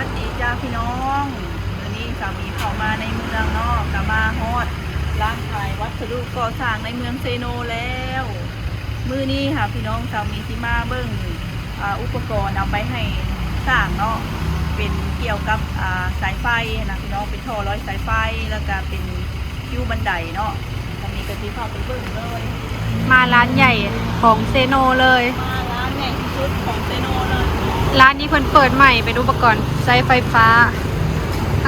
สวัสดีจ้าพี่น้อง มื้อนี้สามีเข้ามาในเมืองเนาะ ก็มาฮอดร้านขายวัสดุก่อสร้างในเมืองเซโนแล้ว มื้อนี้หาพี่น้องสามีสิมาเบิ่ง อ่า อุปกรณ์เอาไปให้สร้างเนาะ เป็นเกี่ยวกับ อ่า สายไฟนะพี่น้อง เป็นท่อลอยสายไฟ แล้วก็เป็นคิวบันไดเนาะ สามีก็สิพาไปเบิ่งเลย มาร้านใหญ่ของเซโนเลย มาร้านใหญ่ที่สุดของเซโนเลย ร้านนี้เพิ่นเปิดใหม่เป็นอุปกรณ์ใช้ไฟฟ้า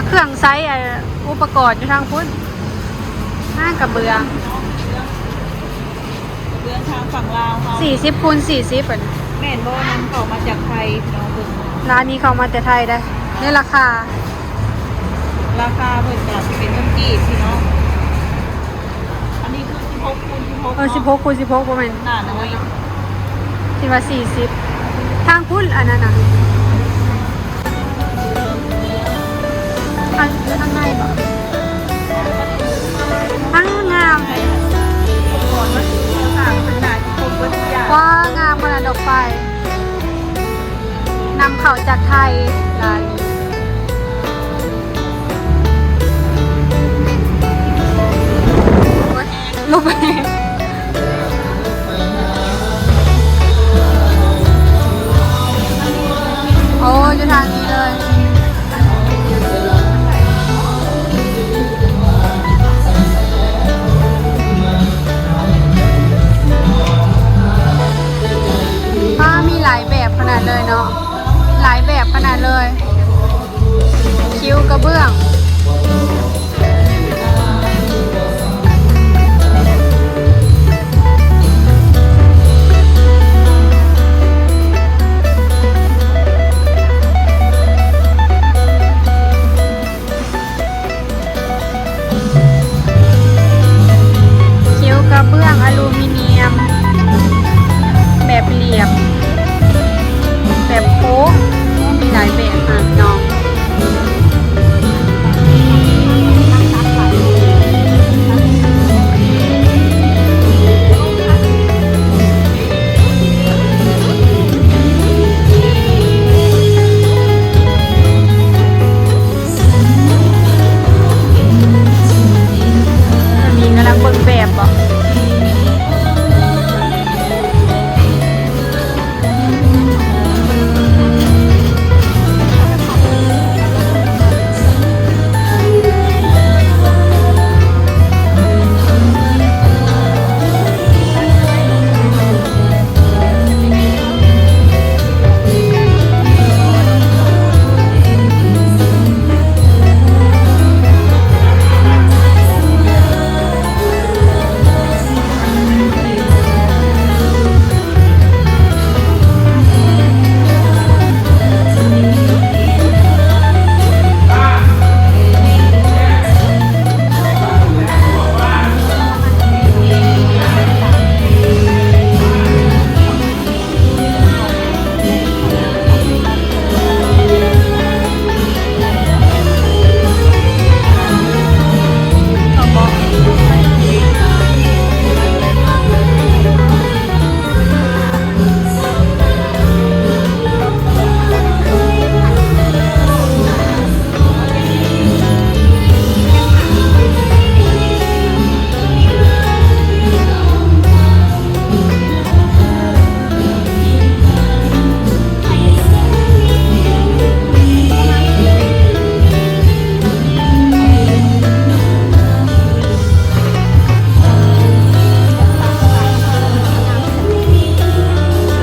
เครื่องใช้ เอ่อ อุปกรณ์อยู่ทางพุ้น ห้างกระเบื้อง เดินทางฝั่งลาวเฮา สี่สิบคูณสี่สิบ อัน แม่นบ่ นำเข้ามาจากไทย พี่น้องเบิ่ง ร้านนี้เข้ามาแต่ไทยได้ ในราคา ราคาเพิ่นก็สิเป็นเงินกีบ พี่น้อง อันนี้คือสิบหกคูณสิบหก เออ เนาะ สิบหกคูณสิบหก บ่แม่น หนาน้อย คิดว่าสี่สิบ ทางพุ้น อันนั้นน่ะ อัน อันในบ่ อ้าว งาม ว้า งามขนาดดอกไฟ นำเข้าจากไทย ร้านนี้ โอ๊ย ลบไป โอ้ อยู่ทางนี้เลย อ้า มีหลายแบบขนาดเลยเนาะ หลายแบบขนาดเลย คิวกระเบื้อง คิวกระเบื้องอลูมิเนียม แบบเหลี่ยม แบบโค้ง มีหลายแบบค่ะพี่น้อง อันนี้กำลังเบิ่งแบบบ่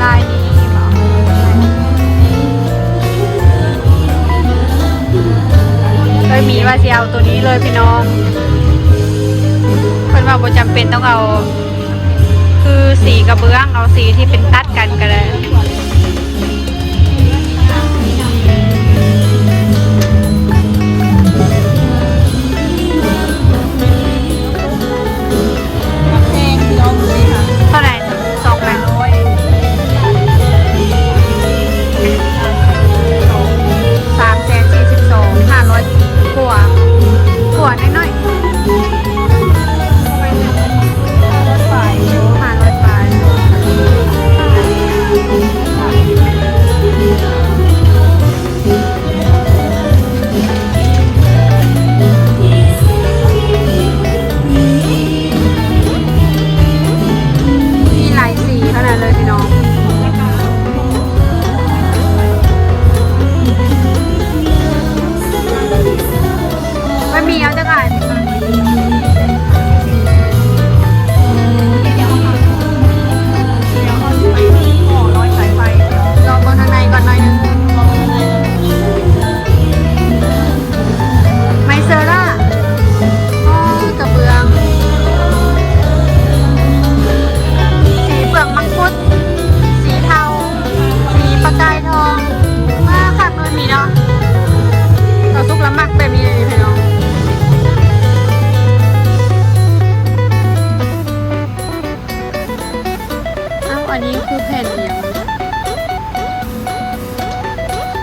ลายนี้บ่ เอ้ย มีว่าสิเอาตัวนี้เลยพี่น้อง เพิ่นว่าบ่จำเป็นต้องเอา คือสีกระเบื้อง เอาสีที่เป็นตัดกันก็ได้ แพงพี่น้องเลยค่ะ เท่าไหร่ สองพัน สามแสนสี่สิบสอง ห้าร้อยกว่า กว่าน้อยๆ ห้าร้อยปลาย ห้าร้อยปลาย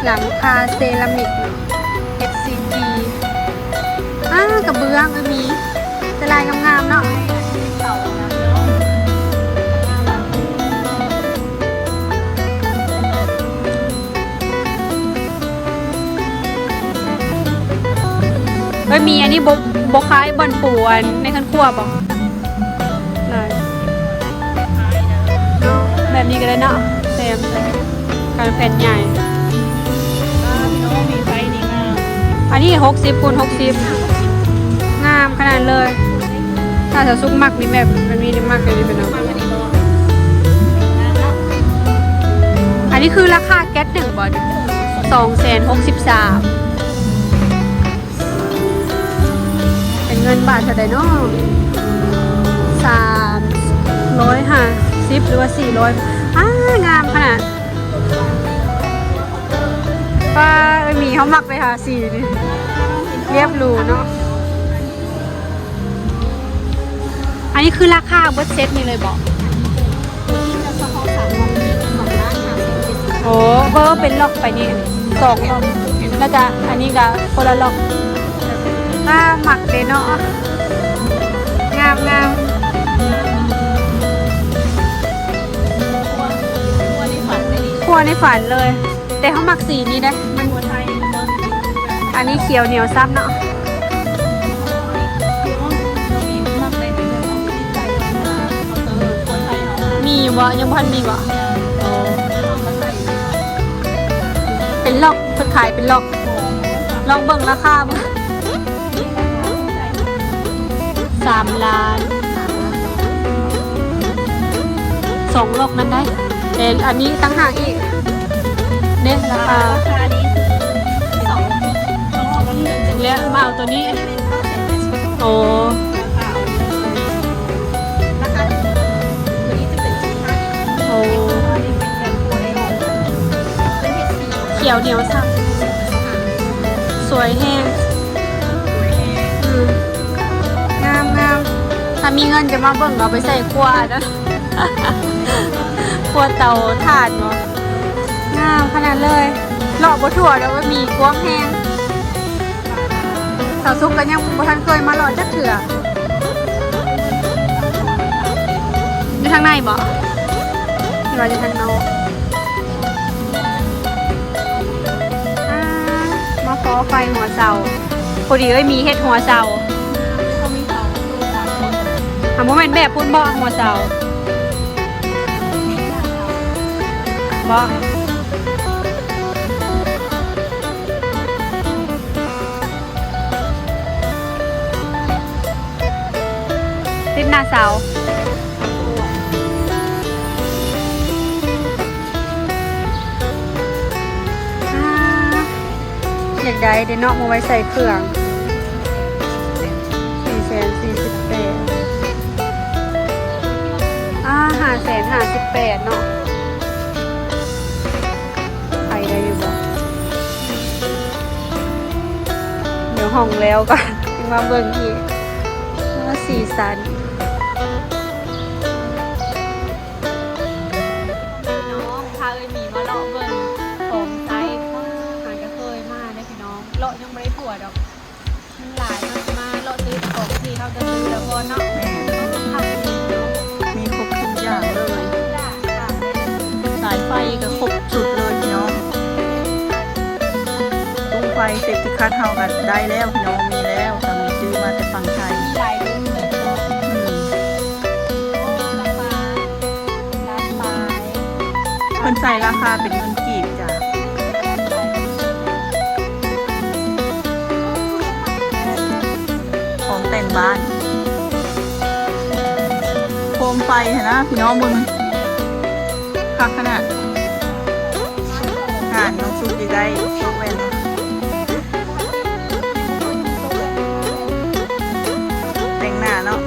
ຫຼັງຄາເຊຣາມິກເນາະ ເອັດຊີຈີ ອາ ກະເບື້ອງກໍມີ ແຕ່ລາຍງາມໆເນາະ. ເອີຍ ມີອັນນີ້ບໍ່ ບໍ່ຄ້າຍບ່ອນປູອັນໃນເຮືອນຄົວບໍ່? ໄດ້ ແບບນີ້ກໍໄດ້ເນາະ ແຊມໃສ່ກັນແຜ່ນໃຫຍ່. ອັນນີ້ຫົກສິບຄູນຫົກສິບ ງາມຂະໜາດເລີຍ. ຖ້າສາວສຸກມັກນີ້ ແບບ ແບບນີ້ມັກເລີຍພີ່ນ້ອງ. ອັນນີ້ຄືລາຄາແກັດໜຶ່ງບໍ່? ສອງແສນຫົກສິບສາມ ເປັນເງິນບາດເທົ່າໃດເນາະ? ສາມຮ້ອຍຫ້າສິບ ຫຼືວ່າສີ່ຮ້ອຍ. ອາ ງາມຂະໜາດ. ປ້າ ເອີຍ ມີເຮົາມັກເລີຍຫາສີນີ້ ລຽບຫຼູເນາະ. ອັນນີ້ຄືລາຄາເບິດເຊັດນີ້ເລີຍບໍ? ໂອ້ ເບິ່ງເປັນລັອກໄປນີ້ ສອງລັອກ ແລ້ວກະອັນນີ້ກະຄົນລະລັອກ. ອາ ມັກເດ້ເນາະ ງາມໆ. ຄົວໃນຝັນເລີຍ ແຕ່ເຮົາມັກສີນີ້ເດ້ ມັນ ອັນນີ້ຂຽວໜຽວຊ້ຳເນາະ. ມີຢູ່ບໍ່? ຍັງບໍ່ທັນມີບໍ່? ເປັນລັອກ ເພິ່ນຂາຍເປັນລັອກ. ລອງເບິ່ງລາຄາເບິ່ງ. ສາມລ້ານ ສອງລັອກນັ້ນໄດ້ ແຕ່ອັນນີ້ຕ່າງຫາກອີກເດ້ ລາຄາ ລາຄານີ້ຄືສອງລັອກ ສອງລັອກມັນເຫຼືອ ແລ້ວມາເອົາໂຕນີ້ ໂອ້ ລາຄາ ລາຄາຕົວນີ້ຈະເປັນສິບຫ້າ ໂອ້ ຂຽວໜຽວຊ້ຳ ສວຍແຮງ ອືມ ງາມໆ. ຖ້າມີເງິນຈະມາເບິ່ງເອົາໄປໃສ່ຄົວເດີ ຄົວເຕົາຖ່ານບໍ ງາມຂະໜາດເລີຍ. ເລາະບໍ່ທົ່ວດອກ ມີກວ້າງແຮງ. ສາວສຸກກໍຍັງບໍ່ທັນເຄີຍມາເລາະຈັກເທື່ອ. ຢູ່ທາງໃນບໍ ຫຼືວ່າຢູ່ທາງນອກ? ອາ ມາຂໍໄຟຫົວເສົາ ພໍດີເອີຍມີເຮັດຫົວເສົາ. ຫາ ບໍ່ແມ່ນແບບພຸ້ນບໍ ຫົວເສົາບໍ? ຕິດໜ້າເສົາ. ອາ ຢາກໄດ້ເດ້ເນາະ ມາໄວ້ໃສ່ເຄື່ອງ. ສີ່ແສນສີ່ສິບແປດ ອາ ຫ້າແສນຫ້າສິບແປດເນາະ. ໄປໄດ້ຢູ່ບໍ່? ດຽວຫ້ອງແລ້ວກ່ອນ ຈຶ່ງມາເບິ່ງອີກ. ໂອ້ ສີສັນ. ພີ່ນ້ອງ ພາເອື້ອຍໝີມາເລາະເບິ່ງຂອງໃຊ້. ຫາກະເຄີຍມາເດ້ພີ່ນ້ອງ ເລາະຍັງບໍ່ໄດ້ທົ່ວດອກ. ມັນຫຼາຍເນາະ ມາເລາະຊື້ຂອງທີ່ເຮົາຈະຊື້ແລ້ວພໍເນາະ. ແມ່ນ ມີຄົບທຸກຢ່າງເລີຍ ສາຍໄຟກໍຄົບຊຸດເລີຍພີ່ນ້ອງ. ຕູ້ໄຟເຊັບທີ່ຄັດເຮົາກໍໄດ້ແລ້ວພີ່ນ້ອງ ມີແລ້ວ ສາມີຊື້ມາແຕ່ຝັ່ງໄທ. ມີຫຼາຍລຸ້ນເລີຍພີ່ນ້ອງ. ອືມ ໂອ້ ລາຄາລ້ານປາຍ. ເພິ່ນໃສ່ລາຄາເປັນເງິນກີບຈ້ະ. ຂອງແຕ່ງບ້ານ ໂຄມໄຟຫັ້ນນະພີ່ນ້ອງ ເບິ່ງຄັກຂະໜາດ. ຫານນ້ອງສຸກຢູ່ໃກ້ ໂຊກແວ່ນເນາະ ແຕ່ງໜ້າເນາະ.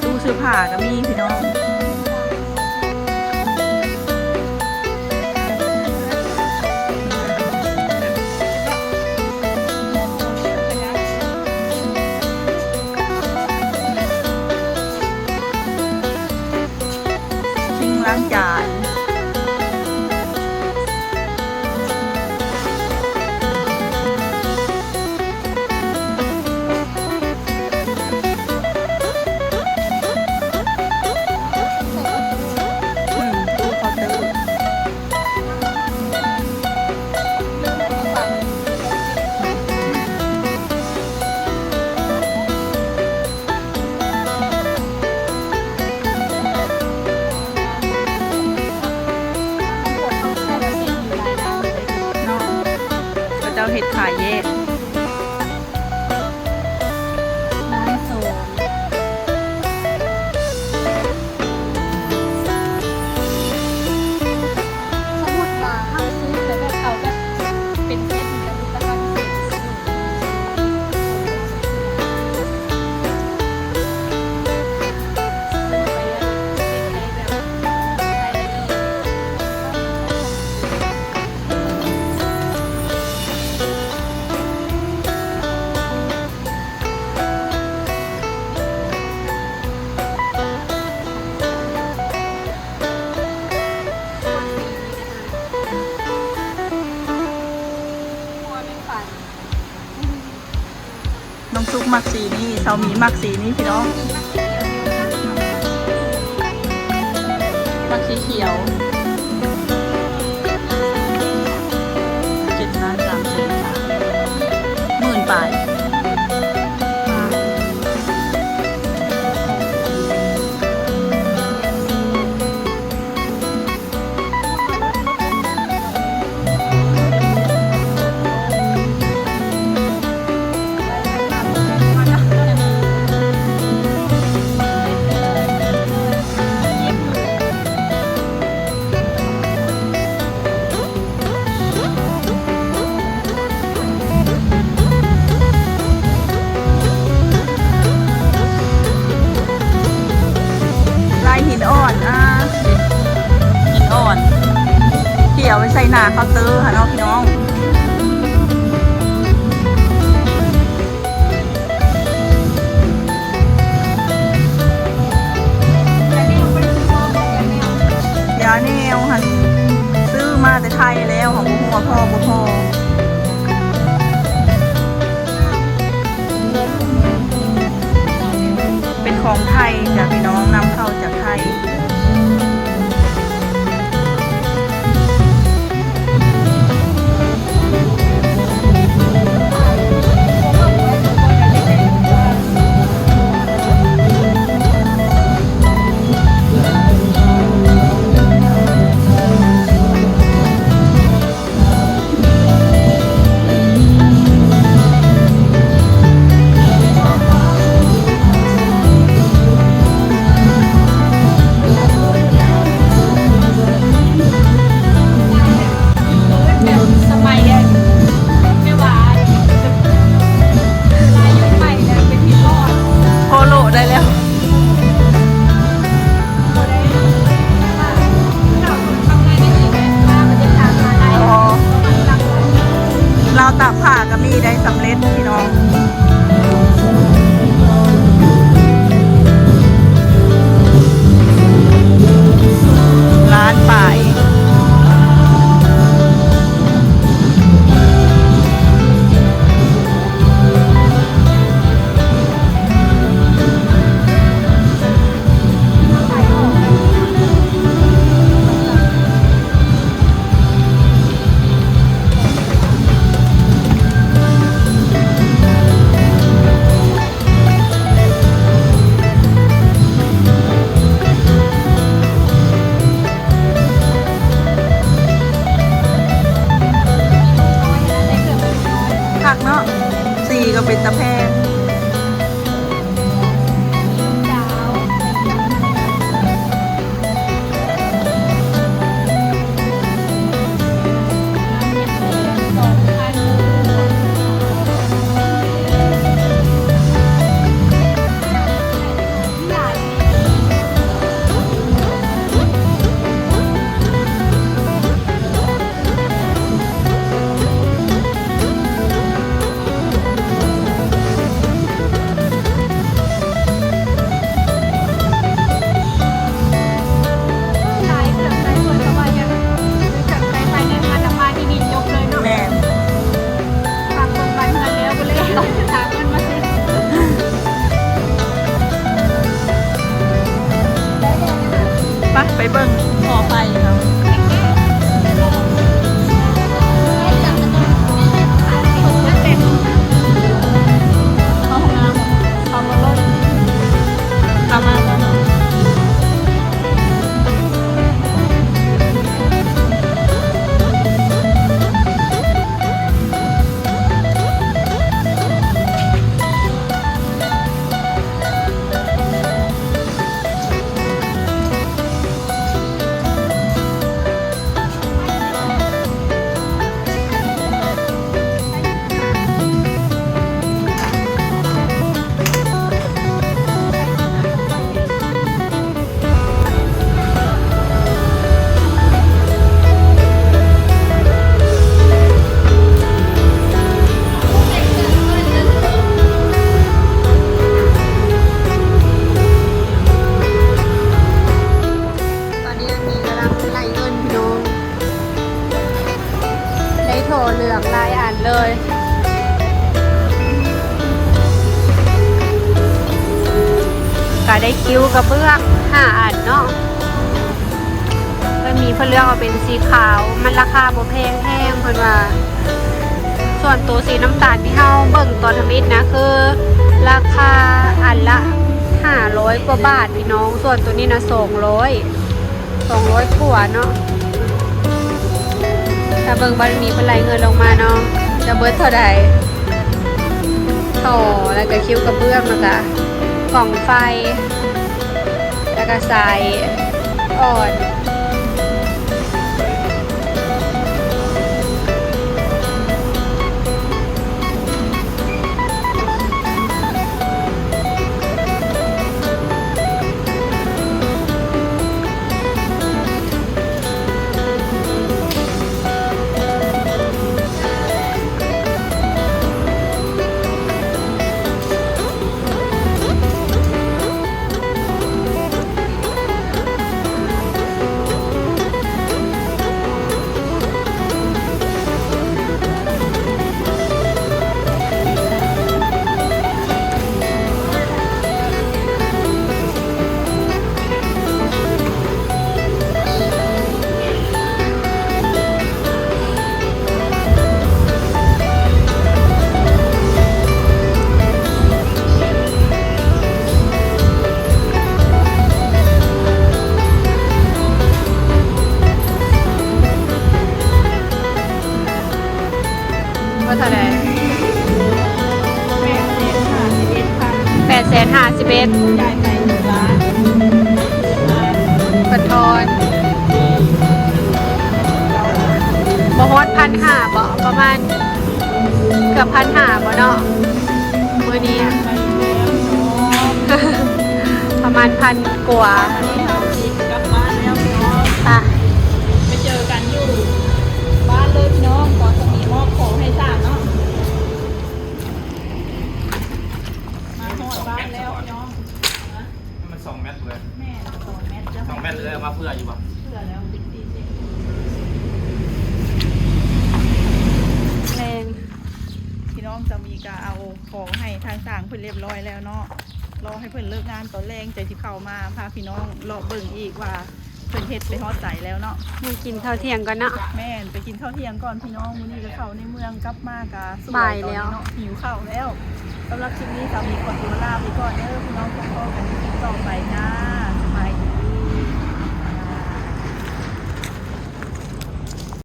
ຕູ້ເສື້ອຜ້າກໍມີພີ່ນ້ອງ. ໂອ້ ລ້າງຈານ. ອືມ ຕູ້ເຄົາເຕີ. ເນາະ ເຂົາເຈົ້າເຮັດຂາຍແຍກ. ຮ້ານໂຊນ ສົມມຸດວ່າເຮົາຊື້ແບບເຂົາແບບເປັນເຊັດນີ້ກໍຄືລາຄາພິເສດ. ນ້ອງສຸກມັກສີນີ້ ຊາວໝີມັກສີນີ້ພີ່ນ້ອງ ມັກສີຂຽວ. ເຈັດລ້ານສາມແສນສາມໝື່ນປາຍ. ລາຍຫີນອ່ອນ ອ່າ ຫີນອ່ອນ ທີ່ເອົາໄປໃສ່ໜ້າເຄົາເຕີຫັ້ນເນາະພີ່ນ້ອງ. ຢາແນວຫັ້ນ ຊື້ມາແຕ່ໄທແລ້ວ ເຮົາບໍ່ຮູ້ວ່າພໍບໍ່ພໍ. ເປັນຂອງໄທຈ້ະພີ່ນ້ອງ ນຳເຂົ້າຈາກໄທ. ເ ໄດ້ຄິ້ວກະເບື້ອງຫ້າອັນເນາະ. ເພິ່ນມີ ເພິ່ນເລືອກເອົາເປັນສີຂາວ ມັນລາຄາບໍ່ແພງແຮງເພິ່ນວ່າ. ສ່ວນໂຕສີນ້ຳຕານທີ່ເຮົາເບິ່ງຕອນທຳອິດນະ ຄືລາຄາອັນລະຫ້າຮ້ອຍກວ່າບາດພີ່ນ້ອງ, ສ່ວນໂຕນີ້ນະສອງຮ້ອຍ ສອງຮ້ອຍກວ່າເນາະ. ຖ້າເບິ່ງບາດນີ້ເພິ່ນໄລ່ເງິນລົງມາເນາະ ຈະເບິດເທົ່າໃດ. ທໍ່ ແລ້ວກະຄິ້ວກະເບື້ອງ ແລ້ວກະກອງໄຟ ແລ້ວກະສາຍອ່ອນ. ວ່າເທົ່າໃດ? ແປດແສນຫ້າສິບເອັດ ຈ່າຍໄປໜຶ່ງລ້ານ ເພິ່ນທອນ ບໍ່ຮອດພັນຫ້າບໍ? ປະມານເກືອບພັນຫ້າບໍເນາະ? ມື້ນີ້ປະມານພັນກວ່າ. ອັນນີ້ເຮົາຊິກັບບ້ານແລ້ວພີ່ນ້ອງ ໄປ ໄປເຈີກັນຢູ່ບ້ານເລີຍພີ່ນ້ອງ. ກໍຈະມີມອບຂອງໃຫ້ສາງເນາະ. ມາຮອດບ້ານແລ້ວພີ່ນ້ອງ. ມັນສອງແມັດເລີຍ. ແມ່ນ ສອງແມັດ. ສອງແມັດເລີຍ ເອົາມາເຜື່ອຢູ່ບໍ່? ເຜື່ອແລ້ວ ເປັນສີ່ເຊັນ. ແລງ ພີ່ນ້ອງສາມີກະເອົາຂອງໃຫ້ທາງສາງເພິ່ນລຽບຮ້ອຍແລ້ວເນາະ. ລໍໃຫ້ເພິ່ນເລີກງານຕອນແລງ ຈັ່ງຊິເຂົ້າມາພາພີ່ນ້ອງເລາະເບິ່ງອີກວ່າ ເພິ່ນເຮັດໄປຮອດໃສແລ້ວເນາະ. ໄປກິນເຂົ້າທ່ຽງກ່ອນເນາະ. ແມ່ນ ໄປກິນເຂົ້າທ່ຽງກ່ອນພີ່ນ້ອງ. ມື້ນີ້ກະເຂົ້າໃນເມືອງ ກັບມາກະສວຍຕອນນີ້ເນາະ. ຫິວເຂົ້າແລ້ວ. ສຳລັບຄລິບນີ້ສາມີຂໍຕົວລາໄປກ່ອນເດີພີ່ນ້ອງ. ພົບພໍ້ກັນໃນຄລິບຕໍ່